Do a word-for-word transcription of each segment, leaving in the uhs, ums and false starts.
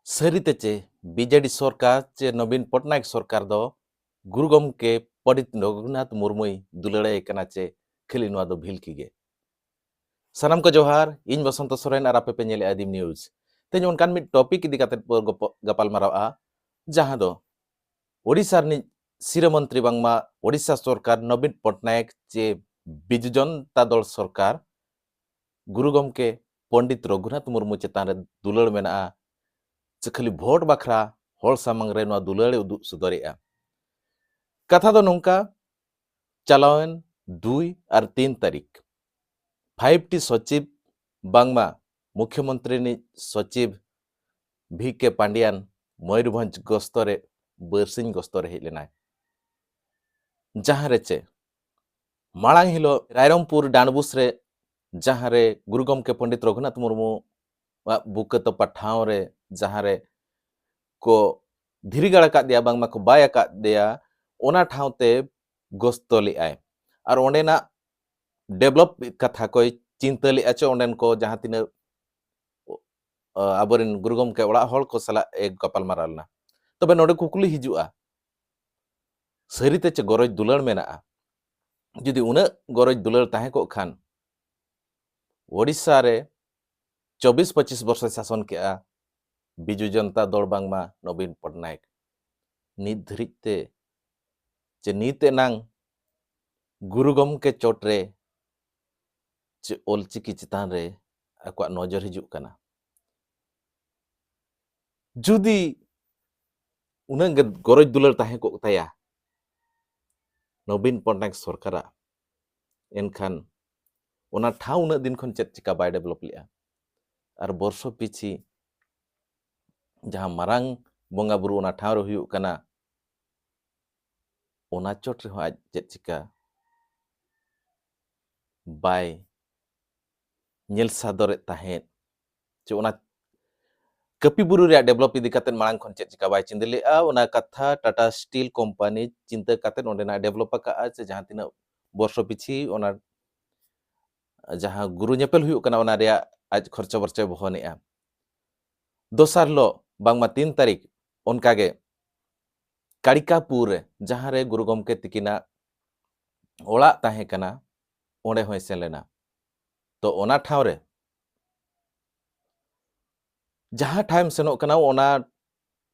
ᱥᱟᱹᱨᱤᱛᱮ ᱪᱮ ᱵᱤᱡᱮᱰᱤ ᱥᱚᱨᱠᱟᱨ ᱪᱮ ᱱᱚᱵᱤᱱ ᱯᱚᱴᱱᱟᱭᱮᱠ ᱥᱚᱨᱠᱟᱨ ᱫᱚ ᱜᱩᱨᱩ ᱜᱚᱢᱠᱮ ᱯᱚᱱᱰᱤᱛ ᱨᱚᱜᱷᱩᱱᱟᱛᱷ ᱢᱩᱨᱢᱩᱭ ᱫᱩᱞᱟᱹᱲᱟᱭ ᱠᱟᱱᱟ ᱪᱮ ᱠᱷᱟᱹᱞᱤ ᱱᱚᱣᱟ ᱫᱚ ᱵᱷᱤᱞᱠᱤ ᱜᱮ? ᱥᱟᱱᱟᱢ ᱠᱚ ᱡᱚᱦᱟᱨ, ᱤᱧ ᱵᱚᱥᱚᱱᱛᱚ ᱥᱚᱨᱮᱱ ᱟᱨ ᱟᱯᱮ ᱯᱮ ᱧᱮᱞᱮᱫᱼᱟ ᱫᱤᱢ ᱱᱤᱭᱩᱡᱽ᱾ ᱛᱮᱦᱮᱧ ᱚᱱᱠᱟᱱ ᱢᱤᱫ ᱴᱚᱯᱤᱠ ᱤᱫᱤ ᱠᱟᱛᱮ ᱵᱚ ᱜᱚᱯᱚ-, ᱜᱟᱯᱟᱞ ᱢᱟᱨᱟᱣᱟ, ᱡᱟᱦᱟᱸ ᱫᱚ ᱳᱰᱤᱥᱟ ᱨᱤᱱᱤᱡ ᱥᱤᱨᱟᱹ ᱢᱚᱱᱛᱨᱤ ᱵᱟᱝᱢᱟ ᱳᱰᱤᱥᱟ ᱥᱚᱨᱠᱟᱨ ᱱᱚᱵᱤᱱ ᱯᱚᱴᱱᱟᱭᱮᱠ ᱪᱮ ᱵᱤᱡᱩ ᱡᱚᱱᱛᱟ ᱫᱚᱞ ᱥᱚᱨᱠᱟᱨ ᱜᱩᱨᱩ ᱜᱚᱢᱠᱮ ᱯᱚᱱᱰᱤᱛ ᱨᱚᱜᱷᱩᱱᱟᱛᱷ ᱢᱩᱨᱢᱩ ᱪᱮᱛᱟᱱ ᱨᱮ ᱫᱩᱞᱟᱹᱲ ᱢᱮᱱᱟᱜᱼᱟ ᱪᱮ ᱠᱷᱟᱹᱞᱤ ᱵᱷᱳᱴ ᱵᱟᱠᱷᱨᱟ ᱦᱚᱲ ᱥᱟᱢᱟᱝ ᱨᱮ ᱱᱚᱣᱟ ᱫᱩᱞᱟᱹᱲ ᱮ ᱩᱫᱩᱜ ᱥᱚᱫᱚᱨᱮᱜᱼᱟ? ᱠᱟᱛᱷᱟ ᱫᱚ ᱱᱚᱝᱠᱟ, ᱪᱟᱞᱟᱣᱮᱱ ᱫᱩᱭ ᱟᱨ ᱛᱤᱱ ᱛᱟᱹᱨᱤᱠᱷ ᱯᱷᱟᱭᱤᱵᱷ ᱴᱤ ᱥᱚᱪᱤᱵᱽ ᱵᱟᱝᱢᱟ ᱢᱩᱠᱷᱭᱚᱢᱚᱱᱛᱨᱤ ᱨᱤᱱᱤᱡ ᱥᱚᱪᱤᱵᱽ ᱵᱷᱤ ᱠᱮ ᱯᱟᱱᱰᱤᱭᱟᱱ ᱢᱚᱭᱩᱨᱵᱷᱚᱸᱡᱽ ᱜᱚᱥᱛᱚ ᱨᱮ, ᱵᱟᱨᱥᱤᱧ ᱜᱚᱥᱛᱚ ᱨᱮ ᱦᱮᱡ ᱞᱮᱱᱟᱭ᱾ ᱡᱟᱦᱟᱸ ᱨᱮ ᱪᱮ ᱢᱟᱲᱟᱝ ᱦᱤᱞᱳᱜ ᱨᱟᱭᱨᱚᱝᱯᱩᱨ ᱰᱟᱸᱰᱵᱩᱥ ᱨᱮ, ᱡᱟᱦᱟᱸ ᱨᱮ ᱜᱩᱨᱩ ᱜᱚᱢᱠᱮ ᱯᱚᱱᱰᱤᱛ ᱨᱚᱜᱷᱩᱱᱟᱛᱷ ᱢᱩᱨᱢᱩᱣᱟᱜ ᱵᱩᱠᱟᱹ ᱛᱚᱯᱟ ᱴᱷᱟᱶ ᱨᱮ, ᱡᱟᱦᱟᱸ ᱨᱮ ᱠᱚ ᱫᱷᱤᱨᱤ ᱜᱟᱲ ᱟᱠᱟᱫ ᱫᱮᱭᱟ, ᱵᱟᱝᱢᱟ ᱠᱚ ᱵᱟᱭ ᱟᱠᱟᱫ ᱫᱮᱭᱟ, ᱚᱱᱟ ᱴᱷᱟᱶ ᱛᱮ ᱜᱚᱥᱛᱚ ᱞᱮᱫᱼᱟᱭ᱾ ᱟᱨ ᱚᱸᱰᱮᱱᱟᱜ ᱰᱮᱵᱷᱞᱚᱯ ᱠᱟᱛᱷᱟ ᱠᱚᱭ ᱪᱤᱱᱛᱟᱹ ᱞᱮᱫᱼᱟ ᱪᱚ ᱚᱸᱰᱮᱱ ᱠᱚ ᱡᱟᱦᱟᱸ ᱛᱤᱱᱟᱹᱜ, ᱚ, ᱟᱵᱚᱨᱮᱱ ᱜᱩᱨᱩ ᱜᱚᱢᱠᱮ ᱚᱲᱟᱜ ᱦᱚᱲ ᱠᱚ ᱥᱟᱞᱟᱜ ᱮ ᱜᱟᱯᱟᱞ ᱢᱟᱨᱟᱣ ᱞᱮᱱᱟ᱾ ᱛᱚᱵᱮ ᱱᱚᱰᱮ ᱠᱩᱠᱞᱤ ᱦᱤᱡᱩᱜᱼᱟ, ᱥᱟᱹᱨᱤᱛᱮ ᱪᱮ ᱜᱚᱨᱚᱡᱽ ᱫᱩᱞᱟᱹᱲ ᱢᱮᱱᱟᱜᱼᱟ? ᱡᱩᱫᱤ ᱩᱱᱟᱹᱜ ᱜᱚᱨᱚᱡᱽ ᱫᱩᱞᱟᱹᱲ ᱛᱟᱦᱮᱸ ᱠᱚᱜ ᱠᱷᱟᱱ, ᱳᱰᱤᱥᱟ ᱨᱮ ᱪᱚᱵᱵᱤᱥ ᱯᱚᱸᱪᱤᱥ ᱵᱚᱨᱥᱚᱭ ᱥᱟᱥᱚᱱ ᱠᱮᱜᱼᱟ ᱵᱤᱡᱩ ᱡᱚᱱᱛᱟ ᱫᱚᱞ ᱵᱟᱝᱢᱟ ᱱᱚᱵᱤᱱ ᱯᱚᱴᱱᱟᱭᱮᱠ, ᱱᱤᱛ ᱫᱷᱟᱹᱨᱤᱡ ᱛᱮ ᱪᱮ ᱱᱤᱛ ᱮᱱᱟᱝ ᱜᱩᱨᱩ ᱜᱚᱢᱠᱮ ᱪᱚᱴ ᱨᱮ ᱪᱮ ᱚᱞᱪᱤᱠᱤ ᱪᱮᱛᱟᱱ ᱨᱮ ᱟᱠᱚᱣᱟᱜ ᱱᱚᱡᱚᱨ ᱦᱤᱡᱩᱜ ᱠᱟᱱᱟ? ᱡᱩᱫᱤ ᱩᱱᱟᱹᱜ ᱜᱮ ᱜᱚᱨᱚᱡᱽ ᱫᱩᱞᱟᱹᱲ ᱛᱟᱦᱮᱸ ᱠᱚᱜ ᱛᱟᱭᱟ ᱱᱚᱵᱤᱱ ᱯᱚᱴᱱᱟᱭᱮᱠ ᱥᱚᱨᱠᱟᱨᱟᱜ, ᱮᱱᱠᱷᱟᱱ ᱚᱱᱟ ᱴᱷᱟᱶ ᱩᱱᱟᱹᱜ ᱫᱤᱱ ᱠᱷᱚᱱ ᱪᱮᱫ ᱪᱤᱠᱟ ᱵᱟᱭ ᱰᱮᱵᱷᱞᱚᱯ ᱞᱮᱜᱼᱟ? ᱟᱨ ᱵᱚᱨᱥᱚ ᱯᱤᱪᱷᱤ ᱡᱟᱦᱟᱸ ᱢᱟᱨᱟᱝ ᱵᱚᱸᱜᱟ ᱵᱩᱨᱩ ᱚᱱᱟ ᱴᱷᱟᱶ ᱨᱮ ᱦᱩᱭᱩᱜ ᱠᱟᱱᱟ, ᱚᱱᱟ ᱪᱚᱴ ᱨᱮᱦᱚᱸ ᱟᱡ ᱪᱮᱫ ᱪᱤᱠᱟ ᱵᱟᱭ ᱧᱮᱞ ᱥᱚᱫᱚᱨᱮᱫ ᱛᱟᱦᱮᱸᱫ, ᱪᱮ ᱚᱱᱟ ᱠᱟᱹᱯᱤ ᱵᱩᱨᱩ ᱨᱮᱭᱟᱜ ᱰᱮᱵᱷᱞᱚᱯ ᱤᱫᱤ ᱠᱟᱛᱮᱫ ᱢᱟᱲᱟᱝ ᱠᱷᱚᱱ ᱪᱮᱫ ᱪᱤᱠᱟ ᱵᱟᱭ ᱪᱤᱱᱛᱟᱹ ᱞᱮᱫᱼᱟ, ᱚᱱᱟ ᱠᱟᱛᱷᱟ ᱴᱟᱴᱟ ᱥᱴᱤᱞ ᱠᱳᱢᱯᱟᱱᱤ ᱪᱤᱱᱛᱟᱹ ᱠᱟᱛᱮᱫ ᱚᱸᱰᱮᱱᱟᱜ ᱰᱮᱵᱷᱞᱚᱯ ᱟᱠᱟᱫᱼᱟ, ᱥᱮ ᱡᱟᱦᱟᱸ ᱛᱤᱱᱟᱹᱜ ᱵᱚᱨᱥᱚ ᱯᱤᱪᱷᱤ ᱚᱱᱟ ᱡᱟᱦᱟᱸ ᱜᱩᱨᱩ ᱧᱮᱯᱮᱞ ᱦᱩᱭᱩᱜ ᱠᱟᱱᱟ, ᱚᱱᱟ ᱨᱮᱭᱟᱜ ᱟᱡ ᱠᱷᱚᱨᱪᱟ ᱵᱚᱨᱪᱟᱭ ᱵᱚᱦᱚᱱᱮᱜᱼᱟ᱾ ᱫᱚᱥᱟᱨ ᱦᱤᱞᱳᱜ ᱵᱟᱝᱢᱟ ᱛᱤᱱ ᱛᱟᱹᱨᱤᱠᱷ ᱚᱱᱠᱟᱜᱮ ᱠᱟᱲᱤᱠᱟᱯᱩᱨ ᱨᱮ, ᱡᱟᱦᱟᱸ ᱨᱮ ᱜᱩᱨᱩ ᱜᱚᱢᱠᱮ ᱛᱤᱠᱤᱱᱟᱜ ᱚᱲᱟᱜ ᱛᱟᱦᱮᱸ ᱠᱟᱱᱟ, ᱚᱸᱰᱮ ᱦᱚᱸᱭ ᱥᱮᱱ ᱞᱮᱱᱟ᱾ ᱛᱚ, ᱚᱱᱟ ᱴᱷᱟᱶ ᱨᱮ, ᱡᱟᱦᱟᱸ ᱴᱷᱟᱶ ᱮᱢ ᱥᱮᱱᱚᱜ ᱠᱟᱱᱟ, ᱚᱱᱟ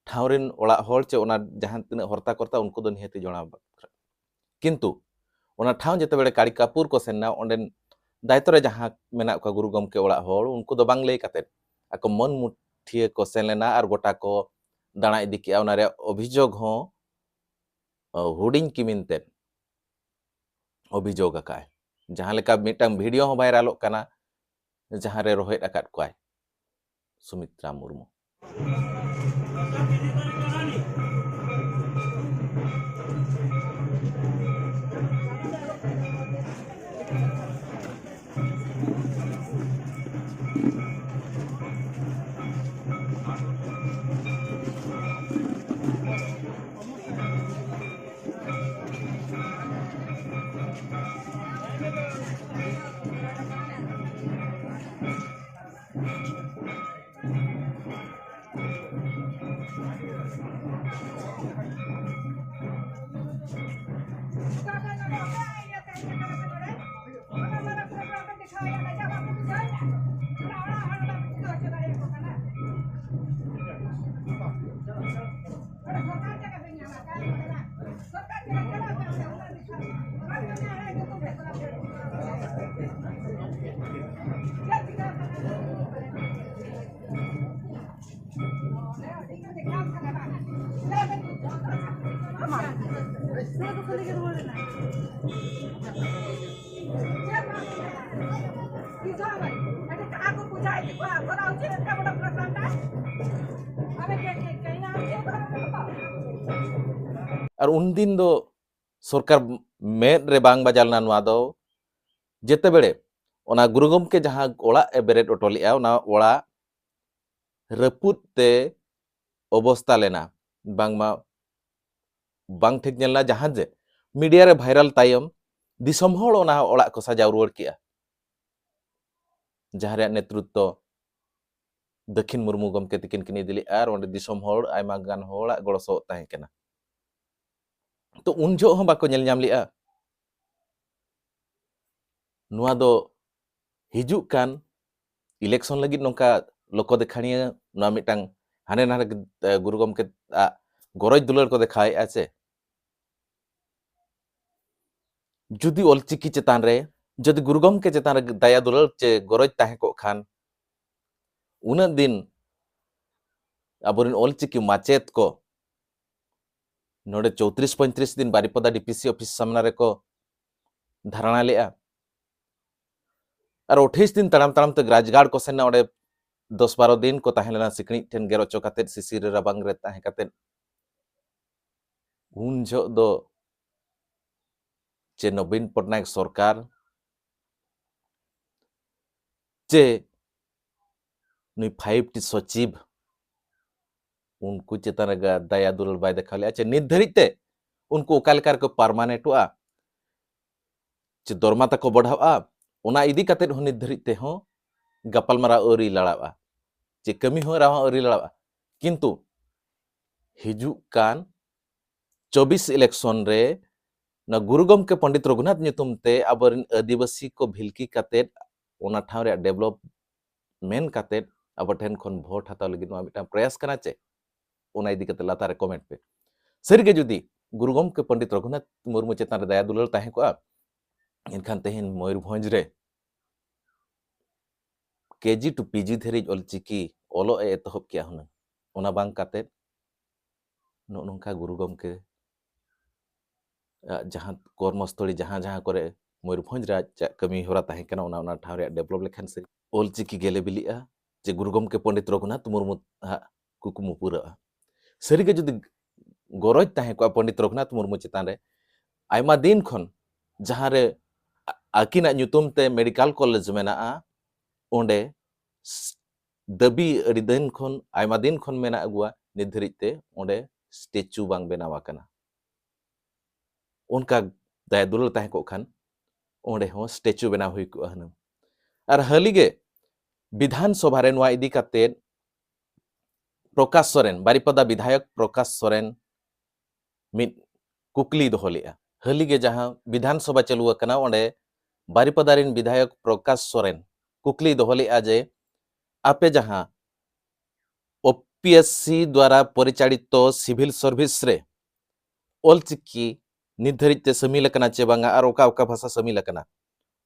ᱴᱷᱟᱶ ᱨᱮᱱ ᱚᱲᱟᱜ ᱦᱚᱲ ᱪᱮ ᱚᱱᱟ ᱡᱟᱦᱟᱸ ᱛᱤᱱᱟᱹᱜ ᱦᱚᱨᱛᱟ ᱠᱚᱨᱛᱟ, ᱩᱱᱠᱩ ᱫᱚ ᱱᱤᱦᱟᱹᱛᱤ ᱡᱚᱲᱟᱣ ᱵᱟᱠᱷᱨᱟ᱾ ᱠᱤᱱᱛᱩ ᱚᱱᱟ ᱴᱷᱟᱶ ᱡᱮᱛᱮ ᱵᱮᱲᱮ ᱠᱟᱲᱤᱠᱟᱯᱩᱨ ᱠᱚ ᱥᱮᱱ ᱮᱱᱟ, ᱚᱸᱰᱮᱱ ᱫᱟᱭᱤᱛᱛᱚ ᱨᱮ ᱡᱟᱦᱟᱸ ᱢᱮᱱᱟᱜ ᱠᱚᱣᱟ ᱜᱩᱨᱩ ᱜᱚᱢᱠᱮ ᱚᱲᱟᱜ ᱦᱚᱲ, ᱩᱱᱠᱩ ᱫᱚ ᱵᱟᱝ ᱞᱟᱹᱭ ᱠᱟᱛᱮᱫ ᱟᱠᱚ ᱢᱟᱹᱱ ᱢᱩᱴᱷᱤᱭᱟᱹ ᱠᱚ ᱥᱮᱱ ᱞᱮᱱᱟ ᱟᱨ ᱜᱚᱴᱟ ᱠᱚ ᱫᱟᱬᱟ ᱤᱫᱤ ᱠᱮᱜᱼᱟ᱾ ᱚᱱᱟ ᱨᱮᱭᱟᱜ ᱚᱵᱷᱤᱡᱳᱜᱽ ᱦᱚᱸ, ᱚ, ᱦᱩᱰᱤᱧ ᱠᱤᱢᱤᱱ ᱛᱮᱫ ᱚᱵᱷᱤᱡᱳᱜᱽ ᱟᱠᱟᱫᱼᱟᱭ᱾ ᱡᱟᱦᱟᱸ ᱞᱮᱠᱟ ᱢᱤᱫᱴᱟᱝ ᱵᱷᱤᱰᱤᱭᱳ ᱦᱚᱸ ᱵᱷᱟᱭᱨᱟᱞᱚᱜ ᱠᱟᱱᱟ, ᱡᱟᱦᱟᱸ ᱨᱮ ᱨᱚᱦᱮᱫ ᱟᱠᱟᱫ ᱠᱚᱣᱟᱭ ᱥᱩᱢᱤᱛᱨᱟ ᱢᱩᱨᱢᱩ᱾ ᱟᱨ ᱩᱱᱫᱤᱱ ᱫᱚ ᱥᱚᱨᱠᱟᱨ ᱢᱮᱫ ᱨᱮ ᱵᱟᱝ ᱵᱟᱡᱟᱣ ᱞᱮᱱᱟ ᱱᱚᱣᱟ ᱫᱚ, ᱡᱮᱛᱮ ᱵᱮᱲᱮ ᱚᱱᱟ ᱜᱩᱨᱩ ᱜᱚᱢᱠᱮ ᱡᱟᱦᱟᱸ ᱚᱲᱟᱜ ᱮ ᱵᱮᱨᱮᱫ ᱦᱚᱴᱚ ᱞᱮᱫᱼᱟ, ᱚᱱᱟ ᱚᱲᱟᱜ ᱨᱟᱹᱯᱩᱫ ᱛᱮ ᱚᱵᱚᱥᱛᱟ ᱞᱮᱱᱟ, ᱵᱟᱝᱢᱟ ᱵᱟᱝ ᱴᱷᱤᱠ ᱧᱮᱞ ᱞᱮᱱᱟ, ᱡᱟᱦᱟᱸ ᱡᱮ ᱢᱤᱰᱤᱭᱟ ᱨᱮ ᱵᱷᱟᱭᱨᱟᱞ ᱛᱟᱭᱚᱢ ᱫᱤᱥᱚᱢ ᱦᱚᱲ ᱚᱱᱟ ᱚᱲᱟᱜ ᱠᱚ ᱥᱟᱡᱟᱣ ᱨᱩᱣᱟᱹᱲ ᱠᱮᱜᱼᱟ, ᱡᱟᱦᱟᱸ ᱨᱮᱭᱟᱜ ᱱᱮᱛᱨᱤᱛᱵᱚ ᱫᱟᱹᱠᱷᱤᱱ ᱢᱩᱨᱢᱩ ᱜᱚᱢᱠᱮ ᱛᱤᱠᱤᱱ ᱠᱤᱱ ᱤᱫᱤ ᱞᱮᱫᱼᱟ ᱟᱨ ᱚᱸᱰᱮ ᱫᱤᱥᱚᱢ ᱦᱚᱲ ᱟᱭᱢᱟ ᱜᱟᱱ ᱦᱚᱲᱟᱜ ᱜᱚᱲᱚ ᱥᱚᱦᱚᱫ ᱛᱟᱦᱮᱸ ᱠᱟᱱᱟ᱾ ᱛᱚ ᱩᱱ ᱡᱚᱦᱚᱜ ᱦᱚᱸ ᱵᱟᱠᱚ ᱧᱮᱞ ᱧᱟᱢ ᱞᱮᱫᱼᱟ᱾ ᱱᱚᱣᱟ ᱫᱚ ᱦᱤᱡᱩᱜ ᱠᱟᱱ election ᱞᱟᱹᱜᱤᱫ ᱱᱚᱝᱠᱟ ᱞᱚᱠᱚ ᱫᱮᱠᱷᱟᱱᱤᱭᱟᱹ, ᱱᱚᱣᱟ ᱢᱤᱫᱴᱟᱝ ᱦᱟᱱᱮ ᱱᱟᱰᱮ, ᱮ, ᱜᱩᱨᱩ ᱜᱚᱢᱠᱮ ᱟᱜ ᱜᱚᱨᱚᱡᱽ ᱫᱩᱞᱟᱹᱲ ᱠᱚ ᱫᱮᱠᱷᱟᱣᱮᱫᱼᱟ ᱥᱮ᱾ ᱡᱩᱫᱤ ᱚᱞᱪᱤᱠᱤ ᱪᱮᱛᱟᱱ ᱨᱮ, ᱡᱩᱫᱤ ᱜᱩᱨᱩ ᱜᱚᱢᱠᱮ ᱪᱮᱛᱟᱱ ᱨᱮ ᱫᱟᱭᱟ ᱫᱩᱞᱟᱹᱲ ᱪᱮ ᱜᱚᱨᱚᱡᱽ ᱛᱟᱦᱮᱸ ᱠᱚᱜ ᱠᱷᱟᱱ, ᱩᱱᱟᱹᱜ ᱫᱤᱱ ᱟᱵᱚᱨᱮᱱ ᱚᱞᱪᱤᱠᱤ ᱢᱟᱪᱮᱫ ᱠᱚ ᱱᱚᱰᱮ ᱪᱳᱭᱛᱨᱤᱥ ᱯᱚᱸᱭᱛᱨᱤᱥ ᱫᱤᱱ ᱵᱟᱨᱤᱯᱚᱫᱟ D P C office ᱥᱟᱢᱱᱟ ᱨᱮᱠᱚ ᱫᱷᱟᱨᱱᱟ ᱞᱮᱫᱼᱟ᱾ ᱟᱨ ᱟᱴᱷᱟᱥ ᱫᱤᱱ ᱛᱟᱲᱟᱢ ᱛᱟᱲᱟᱢ ᱛᱮ ᱨᱟᱡᱽᱜᱟᱲ ᱠᱚ ᱥᱮᱱ ᱮᱱᱟ, ᱚᱸᱰᱮ ᱫᱚᱥ ᱵᱟᱨᱚ ᱫᱤᱱ ᱠᱚ ᱛᱟᱦᱮᱸ ᱞᱮᱱᱟ ᱥᱤᱠᱲᱤᱡ ᱴᱷᱮᱱ ᱜᱮᱨ ᱦᱚᱪᱚ ᱠᱟᱛᱮᱫ, ᱥᱤᱥᱤᱨ ᱨᱮ ᱨᱟᱵᱟᱝ ᱨᱮ ᱛᱟᱦᱮᱸ ᱠᱟᱛᱮᱫ᱾ ᱩᱱ ᱡᱚᱦᱚᱜ ᱫᱚ ᱪᱮ ᱱᱚᱵᱤᱱ ᱯᱚᱴᱱᱟᱭᱮᱠ ᱥᱚᱨᱠᱟᱨ ᱪᱮ ᱱᱩᱭ five T ᱥᱚᱪᱤᱵᱽ ᱩᱱᱠᱩ ᱪᱮᱛᱟᱱ ᱨᱮ ᱜᱟ-, ᱫᱟᱭᱟ ᱫᱩᱞᱟᱹᱲ ᱵᱟᱭ ᱫᱮᱠᱷᱟᱣ ᱞᱮᱫᱼᱟ, ᱪᱮ ᱱᱤᱛ ᱫᱷᱟᱹᱨᱤᱡ ᱛᱮ ᱩᱱᱠᱩ ᱚᱠᱟ ᱞᱮᱠᱟ ᱨᱮᱠᱚ permanentᱚᱜᱼᱟ, ᱪᱮ ᱫᱚᱨᱢᱟ ᱛᱟᱠᱚ ᱵᱟᱲᱦᱟᱜᱼᱟ, ᱚᱱᱟ ᱤᱫᱤ ᱠᱟᱛᱮᱫ ᱦᱚᱸ ᱱᱤᱛ ᱫᱷᱟᱹᱨᱤᱡ ᱛᱮᱦᱚᱸ ᱜᱟᱯᱟᱞᱢᱟᱨᱟᱣ ᱟᱹᱣᱨᱤ ᱞᱟᱲᱟᱜᱼᱟ, ᱪᱮ ᱠᱟᱹᱢᱤ ᱦᱚᱨᱟ ᱦᱚᱸ ᱟᱹᱣᱨᱤ ᱞᱟᱲᱟᱜᱼᱟ᱾ ᱠᱤᱱᱛᱩ ᱦᱤᱡᱩᱜ ᱠᱟᱱ ᱪᱚᱵᱵᱤᱥ election ᱨᱮ ᱚᱱᱟ ᱜᱩᱨᱩ ᱜᱚᱢᱠᱮ ᱯᱚᱱᱰᱤᱛ ᱨᱚᱜᱷᱩᱱᱟᱛᱷ ᱧᱩᱛᱩᱢ ᱛᱮ ᱟᱵᱚᱨᱮᱱ ᱟᱹᱫᱤᱵᱟᱹᱥᱤ ᱠᱚ ᱵᱷᱤᱞᱠᱤ ᱠᱟᱛᱮᱫ ᱚᱱᱟ ᱴᱷᱟᱶ ᱨᱮᱭᱟᱜ develop ᱢᱮᱱ ᱠᱟᱛᱮᱫ ᱟᱵᱚ ᱴᱷᱮᱱ ᱠᱷᱚᱱ vote ᱦᱟᱛᱟᱣ ᱞᱟᱹᱜᱤᱫ ᱱᱚᱣᱟ ᱢᱤᱫᱴᱟᱝ ᱯᱨᱚᱭᱟᱥ ᱠᱟᱱᱟ ᱪᱮ? ᱚᱱᱟ ᱤᱫᱤ ᱠᱟᱛᱮ ᱞᱟᱛᱟᱨ ᱨᱮ comment ᱯᱮ᱾ ᱥᱟᱹᱨᱤᱜᱮ ᱡᱩᱫᱤ ᱜᱩᱨᱩ ᱜᱚᱢᱠᱮ ᱯᱚᱱᱰᱤᱛ ᱨᱚᱜᱷᱩᱱᱟᱛᱷ ᱢᱩᱨᱢᱩ ᱪᱮᱛᱟᱱ ᱨᱮ ᱫᱟᱭᱟ ᱫᱩᱞᱟᱹᱲ ᱛᱟᱦᱮᱸ ᱠᱚᱜᱼᱟ, ᱮᱱᱠᱷᱟᱱ ᱛᱮᱦᱮᱧ ᱢᱚᱭᱩᱨᱵᱷᱚᱸᱡᱽ ᱨᱮ KG to PG ᱫᱷᱟᱹᱨᱤᱡ ᱚᱞᱪᱤᱠᱤ ᱚᱞᱚᱜ ᱮ ᱮᱛᱚᱦᱚᱵ ᱠᱮᱭᱟ ᱦᱩᱱᱟᱹᱝ᱾ ᱚᱱᱟ ᱵᱟᱝ ᱠᱟᱛᱮᱫ ᱱᱚᱜᱼᱚ ᱱᱚᱝᱠᱟ ᱜᱩᱨᱩ ᱜᱚᱢᱠᱮ ᱟᱜ ᱡᱟᱦᱟᱸ ᱠᱚᱨᱢᱚᱥᱛᱷᱚᱞᱤ, ᱡᱟᱦᱟᱸ ᱡᱟᱦᱟᱸ ᱠᱚᱨᱮ ᱢᱚᱭᱩᱨᱵᱷᱚᱸᱡᱽ ᱨᱮ ᱟᱡᱟᱜ ᱠᱟᱹᱢᱤ ᱦᱚᱨᱟ ᱛᱟᱦᱮᱸ ᱠᱟᱱᱟ, ᱚᱱᱟ, ᱚᱱᱟ ᱴᱷᱟᱶ ᱨᱮᱭᱟᱜ develop ᱞᱮᱠᱷᱟᱱ ᱥᱮ ᱚᱞᱪᱤᱠᱤ ᱜᱮᱞᱮ ᱵᱤᱞᱤᱜᱼᱟ, ᱡᱮ ᱜᱩᱨᱩ ᱜᱚᱢᱠᱮ ᱯᱚᱱᱰᱤᱛ ᱨᱚᱜᱷᱩᱱᱟᱛᱷ ᱢᱩᱨᱢᱩ ᱟᱜ ᱠᱩᱠᱢᱩ ᱯᱩᱨᱟᱹᱜᱼᱟ᱾ ᱥᱟᱹᱨᱤᱜᱮ ᱡᱩᱫᱤ ᱜᱚᱨᱚᱡᱽ ᱛᱟᱦᱮᱸ ᱠᱚᱜᱼᱟ ᱯᱚᱱᱰᱤᱛ ᱨᱚᱜᱷᱩᱱᱟᱛᱷ ᱢᱩᱨᱢᱩ ᱪᱮᱛᱟᱱ ᱨᱮ, ᱟᱭᱢᱟ ᱫᱤᱱ ᱠᱷᱚᱱ ᱡᱟᱦᱟᱸ ᱨᱮ ᱟ-, ᱟᱹᱠᱤᱱᱟᱜ ᱧᱩᱛᱩᱢ ᱛᱮ medical college ᱢᱮᱱᱟᱜᱼᱟ, ᱚᱸᱰᱮ ᱥ-, ᱫᱟᱹᱵᱤ ᱟᱹᱰᱤ ᱫᱤᱱ ᱠᱷᱚᱱ, ᱟᱭᱢᱟ ᱫᱤᱱ ᱠᱷᱚᱱ ᱢᱮᱱᱟᱜ ᱟᱹᱜᱩᱣᱟ, ᱱᱤᱛ ᱫᱷᱟᱹᱨᱤᱡ ᱛᱮ ᱚᱸᱰᱮ statue ᱵᱟᱝ ᱵᱮᱱᱟᱣ ᱟᱠᱟᱱᱟ᱾ ᱚᱱᱠᱟ ᱫᱟᱭᱟ ᱫᱩᱞᱟᱹᱲ ᱛᱟᱦᱮᱸ ᱠᱚᱜ ᱠᱷᱟᱱ ᱚᱸᱰᱮ ᱦᱚᱸ statue ᱵᱮᱱᱟᱣ ᱦᱩᱭ ᱠᱚᱜᱼᱟ ᱦᱩᱱᱟᱹᱝ᱾ ᱟᱨ ᱦᱟᱹᱞᱤ ᱜᱮ ᱵᱤᱫᱷᱟᱱ ᱥᱚᱵᱷᱟ ᱨᱮ ᱱᱚᱣᱟ ᱤᱫᱤ ᱠᱟᱛᱮ ᱯᱨᱚᱠᱟᱥ ᱥᱚᱨᱮᱱ, ᱵᱟᱨᱤᱯᱟᱫᱟ ᱵᱤᱫᱷᱟᱭᱚᱠ ᱯᱨᱚᱠᱟᱥ ᱥᱚᱨᱮᱱ ᱢᱤᱫ ᱠᱩᱠᱞᱤᱭ ᱫᱚᱦᱚ ᱞᱮᱫᱼᱟ᱾ ᱦᱟᱹᱞᱤ ᱜᱮ ᱡᱟᱦᱟᱸ ᱵᱤᱫᱷᱟᱱ ᱥᱚᱵᱷᱟ ᱪᱟᱹᱞᱩ ᱟᱠᱟᱱᱟ, ᱚᱸᱰᱮ ᱵᱟᱨᱤᱯᱟᱫᱟ ᱨᱤᱱ ᱵᱤᱫᱷᱟᱭᱚᱠ ᱯᱨᱚᱠᱟᱥ ᱥᱚᱨᱮᱱ ᱠᱩᱠᱞᱤᱭ ᱫᱚᱦᱚ ᱞᱮᱫᱼᱟ ᱡᱮ, ᱟᱯᱮ ᱡᱟᱦᱟᱸ ᱳᱯᱤᱮᱥᱥᱤ ᱫᱣᱟᱨᱟ ᱯᱚᱨᱤᱪᱟᱞᱤᱛᱚ ᱥᱤᱵᱷᱤᱞ ᱥᱟᱨᱵᱷᱤᱥ ᱨᱮ ᱚᱞᱪᱤᱠᱤ ᱱᱤᱛ ᱫᱷᱟᱹᱨᱤᱡ ᱛᱮ ᱥᱟᱹᱢᱤᱞ ᱟᱠᱟᱱᱟ ᱪᱮ ᱵᱟᱝᱟ ᱟᱨ ᱚᱠᱟ ᱚᱠᱟ ᱵᱷᱟᱥᱟ ᱥᱟᱹᱢᱤᱞ ᱟᱠᱟᱱᱟ,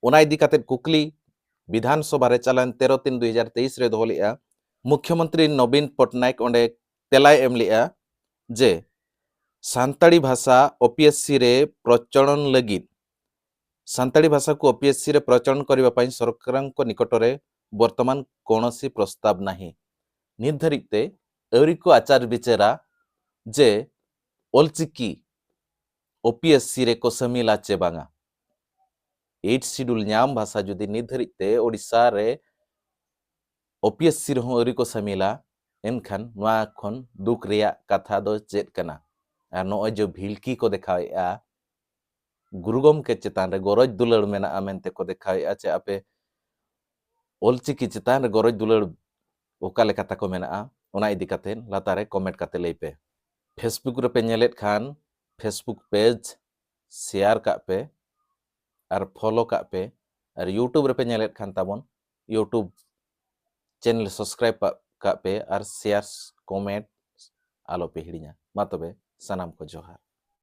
ᱚᱱᱟ ᱤᱫᱤ ᱠᱟᱛᱮ ᱠᱩᱠᱞᱤ ᱵᱤᱫᱷᱟᱱ ᱥᱚᱵᱷᱟ ᱨᱮ ᱪᱟᱞᱟᱣᱮᱱ ᱛᱮᱨᱚ ᱛᱤᱱ ᱫᱩ ᱦᱟᱡᱟᱨ ᱛᱮᱭᱤᱥ ᱨᱮ ᱫᱚᱦᱚ ᱞᱮᱫᱼᱟ᱾ ᱢᱩᱠᱷᱭᱚᱢᱚᱱᱛᱨᱤ ᱱᱚᱵᱤᱱ ᱯᱚᱴᱱᱟᱭᱮᱠ ᱚᱸᱰᱮ ᱛᱮᱞᱟᱭ ᱮᱢ ᱞᱮᱫᱼᱟ ᱡᱮ ᱥᱟᱱᱛᱟᱲᱤ ᱵᱷᱟᱥᱟ ᱳᱯᱤᱮᱥᱥᱤ ᱨᱮ ᱯᱨᱚᱪᱚᱞᱚᱱ ᱞᱟᱹᱜᱤᱫ, ᱥᱟᱱᱛᱟᱲᱤ ᱵᱷᱟᱥᱟ କୁ ଓପିଏସ୍ସି ରେ ପ୍ରଚଳନ କରିବା ପାଇଁ ସରକାରଙ୍କ ନିକଟରେ ବର୍ତ୍ତମାନ କୌଣସି ପ୍ରସ୍ତାବ ନାହିଁ। ᱱᱤᱛ ᱫᱷᱟᱹᱨᱤᱡ ᱛᱮ ᱟᱹᱣᱨᱤ ᱠᱚ ᱟᱪᱟᱨ ᱵᱤᱪᱟᱹᱨᱟ ᱡᱮ ᱚᱞᱪᱤᱠᱤ ᱳᱯᱤᱮᱥᱥᱤ ᱨᱮᱠᱚ ᱥᱟᱹᱢᱤᱞᱟ ᱪᱮ ᱵᱟᱝᱟ᱾ ᱮᱭᱤᱴ ᱥᱤᱰᱩᱞ ᱧᱟᱢ ᱵᱷᱟᱥᱟ ᱡᱩᱫᱤ ᱱᱤᱛ ᱫᱷᱟᱹᱨᱤᱡ ᱛᱮ ᱳᱰᱤᱥᱟ ᱨᱮ ᱳᱯᱤᱮᱥᱥᱤ ᱨᱮᱦᱚᱸ ᱟᱹᱣᱨᱤ ᱠᱚ ᱥᱟᱹᱢᱤᱞᱟ, ᱮᱱᱠᱷᱟᱱ ᱱᱚᱣᱟ ᱠᱷᱚᱱ ᱫᱩᱠ ᱨᱮᱭᱟᱜ ᱠᱟᱛᱷᱟ ᱫᱚ ᱪᱮᱫ ᱠᱟᱱᱟ? ᱟᱨ ᱱᱚᱜᱼᱚᱭ ᱡᱮ ᱵᱷᱤᱞᱠᱤ ᱠᱚ ᱫᱮᱠᱷᱟᱣᱮᱫᱼᱟ, ᱜᱩᱨᱩ ᱜᱚᱢᱠᱮ ᱪᱮᱛᱟᱱ ᱨᱮ ᱜᱚᱨᱚᱡᱽ ᱫᱩᱞᱟᱹᱲ ᱢᱮᱱᱟᱜᱼᱟ ᱢᱮᱱᱛᱮ ᱠᱚ ᱫᱮᱠᱷᱟᱣᱮᱫᱼᱟ, ᱪᱮ ᱟᱯᱮ ᱚᱞᱪᱤᱠᱤ ᱪᱮᱛᱟᱱ ᱨᱮ ᱜᱚᱨᱚᱡᱽ ᱫᱩᱞᱟᱹᱲ ᱚᱠᱟ ᱞᱮᱠᱟ ᱛᱟᱠᱚ ᱢᱮᱱᱟᱜᱼᱟ, ᱚᱱᱟ ᱤᱫᱤ ᱠᱟᱛᱮ ᱞᱟᱛᱟᱨ ᱨᱮ ᱠᱚᱢᱮᱱᱴ ᱠᱟᱛᱮ ᱞᱟᱹᱭ ᱯᱮ᱾ ᱯᱷᱮᱥᱵᱩᱠ ᱨᱮᱯᱮ ᱧᱮᱞᱮᱫ ᱠᱷᱟᱱ ᱯᱷᱮᱥᱵᱩᱠ ᱯᱮᱡᱽ ᱥᱮᱭᱟᱨ ᱠᱟᱜ ᱯᱮ ᱟᱨ ᱯᱷᱚᱞᱳ ᱠᱟᱜ ᱯᱮ, ᱟᱨ ᱤᱭᱩᱴᱩᱵᱽ ᱨᱮᱯᱮ ᱧᱮᱞᱮᱫ ᱠᱷᱟᱱ ᱛᱟᱵᱚᱱ ᱤᱭᱩᱴᱩᱵᱽ ᱪᱮᱱᱮᱞ ᱥᱟᱵᱥᱠᱨᱟᱭᱤᱵᱽ ᱠᱟᱜ ᱯᱮ ᱟᱨ ᱥᱮᱭᱟᱨ, ᱠᱚᱢᱮᱱᱴ ᱟᱞᱚ ᱯᱮ ᱦᱤᱲᱤᱧᱟ᱾ ᱢᱟ ᱛᱚᱵᱮ ᱥᱟᱱᱟᱢ ᱠᱚ ᱡᱚᱦᱟᱨ᱾